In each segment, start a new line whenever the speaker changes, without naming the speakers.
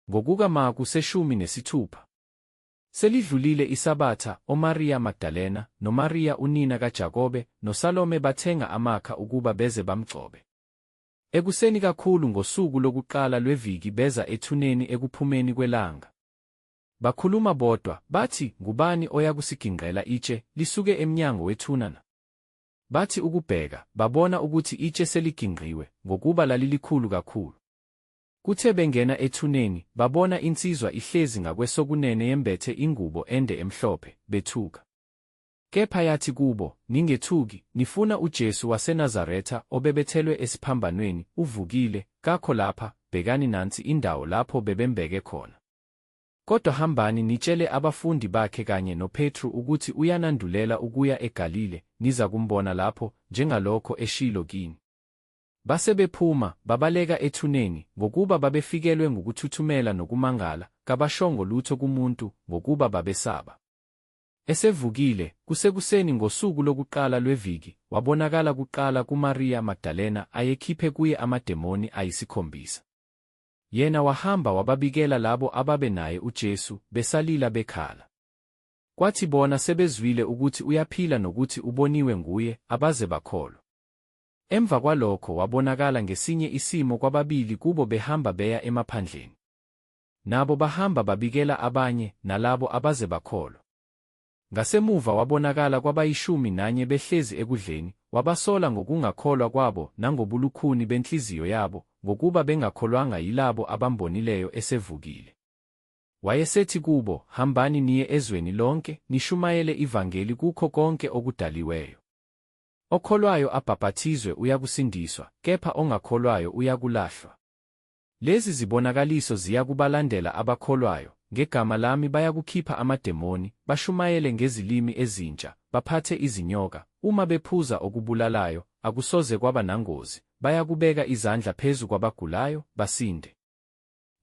Ngokuka Marku seshumi nesithupha. Selidlulile iSabatha, oMariya Magdalena, noMariya unina kaJakobe, noSalome bathenga amakha ukuba beze bamgcobe. Ekuseni kakhulu ngosuku lokuqala lweviki beza ethuneni ekuphumeni kwelanga. Bakhuluma bodwa, bathi, Ngubani oyakusigingqela itshe, lisuke emnyango wethuna na? Bathi ukubheka, babona ukuthi itshe seligingqiwe, ngokuba lalilikhulu kakhulu. Kuthe bengena ethuneni, babona insizwa ihlezi ngakwesokunene yembethe ingubo ende emhlophe, bethuka. Kepha yathi kubo, Ningethuki, nifuna uJesu waseNazaretha, obebethelwe esiphambanweni, uvukile, kakho lapha, bhekani nansi indawo lapho bebembeke khona. Kodwa hambani nitshele abafundi bakhe kanye noPetru ukuthi uyanandulela ukuya eGalile, nizakumbona lapho, njengalokho eshilo kini. Base bephuma, babaleka ethuneni, ngokuba babefikelwe ngukuthuthumela nokumangala, kabashongo lutho kumuntu, ngokuba babesaba. Esevukile, kusekuseni ngosuku lokuqala lweviki, wabonakala kuqala kuMariya Magdalena ayekhiphe kuye amademoni ayisikhombisa. Yena wahamba wababikela labo ababe naye uJesu, besalila bekhala. Kwathi bona sebezwile ukuthi uyaphila nokuthi uboniwe nguye, abaze bakholwa. Emva kwalokho wabonakala ngesinye isimo kwababili kubo behamba beya emaphandleni. Nabo bahamba babikela abanye, nalabo abaze bakholwa. Ngasemuva wabonakala kwabayishumi nanye behlezi ekudleni, wabasola ngokungakholwa kwabo nangobulukhuni benhliziyo yabo, ngokuba bengakholwanga yilabo abambonileyo esevukile. Wayesethi kubo, Hambani niye ezweni lonke, nishumayele ivangeli kukho konke okudaliweyo. Okholwayo abhaphathizwe uyakusindiswa, kepha ongakholwayo uyakulahlwa. Lezi zibonakaliso ziyakubalandela abakholwayo, ngegama lami bayakukhipha amademoni, bashumayele ngezilimi ezintsha, baphathe izinyoka, uma bephuza okubulalayo, akusoze kwaba nangozi, bayakubeka izandla phezu kwabagulayo, basinde.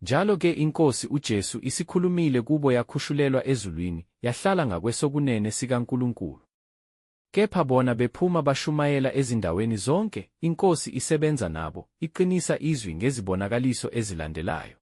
Njalo ke iNkosi uJesu isikhulumile kubo yakhushulelwa ezulwini, yahlala ngakwesokunene sikaNkulunkulu. Kepha bona bephuma bashumayela ezindaweni zonke, iNkosi isebenza nabo, iqinisa izwi ngezibonakaliso ezilandelayo.